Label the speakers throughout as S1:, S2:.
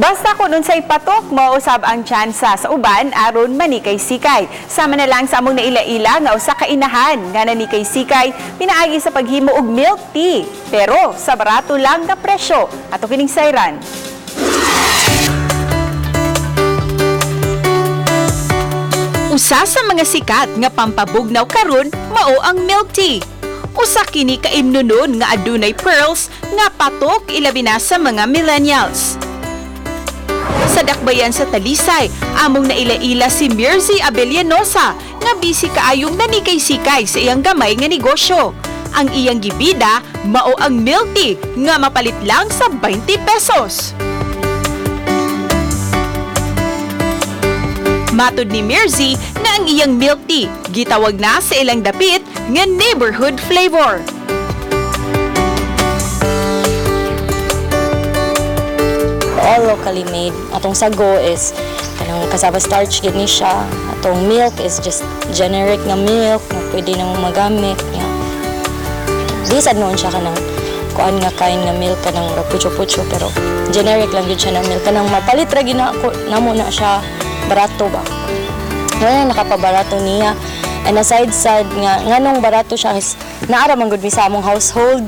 S1: Basta kung unsay patok, mausab ang tsansa sa uban aron manikay-sikay. Sama na lang sa among naila-ila nga usa ka inahan nga nanikay-sikay pinaagi sa paghimo og milk tea. Pero sa barato lang nga presyo. Ato kining sayran. Usa sa mga sikat nga pampabugnaw karon mao ang milk tea. Usa kini ka imnonon nga adunay pearls nga patok ilabi na sa mga millennials. Sa dakbayan sa Talisay, among naila-ila si Mirzi Abellanosa nga busy kaayong nanikay-sikay sa iyang gamay nga negosyo. Ang iyang gibida mao ang milk tea nga mapalit lang sa 20 pesos. Matod ni Mirzi nga ang iyang milk tea gitawag na sa ilang dapit nga neighborhood flavor.
S2: All locally made. Atong sago is kanang cassava starch gid ni siya. Atong milk is just generic nga milk na pwede nang magamit nga. Di sad noon siya kanang kuan nga kain nga milk kanang pucho-pucho, pero generic lang gyud siya na milk kanang mapalit ra gyud na ako namo na siya, barato ba. Wala nakapabarato niya. And aside sad nga nganong barato siya is naara man gud mi sa among household.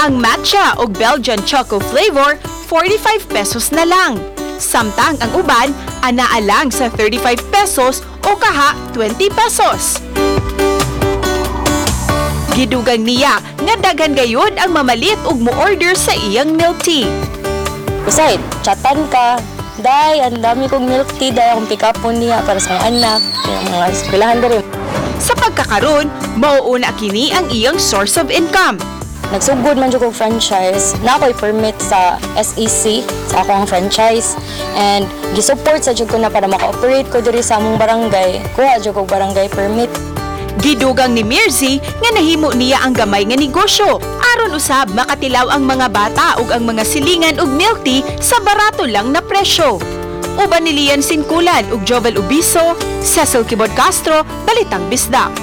S1: Ang matcha o Belgian choco flavor, 45 pesos na lang. Samtang ang uban, anaa lang sa 35 pesos o kaha 20 pesos. Gidugang niya nga daghan gayud ang mamalit og mo-order sa iyang milk tea.
S2: Beside, chatan ka. Day, ang dami kong milk tea. Day, akong pick upon niya para sa mga anak. Yung mga eskwelahan diri.
S1: Sa pagkakaron, mauuna kini ang iyang source of income.
S2: Nagsugod man jud kog franchise. Na ako'y permit sa SEC sa akong franchise. And gisupport sa jud ko na para maka-operate ko diri sa among barangay. Kuha jud kog barangay permit.
S1: Gidugang ni Mirzi nga nahimo niya ang gamay nga negosyo aron usab makatilaw ang mga bata ug ang mga silingan og milk tea sa barato lang na presyo. Uban ni Lian Sinkulan ug Jovel Ubiso, Cecil Kibod Castro, Balitang Bisdak.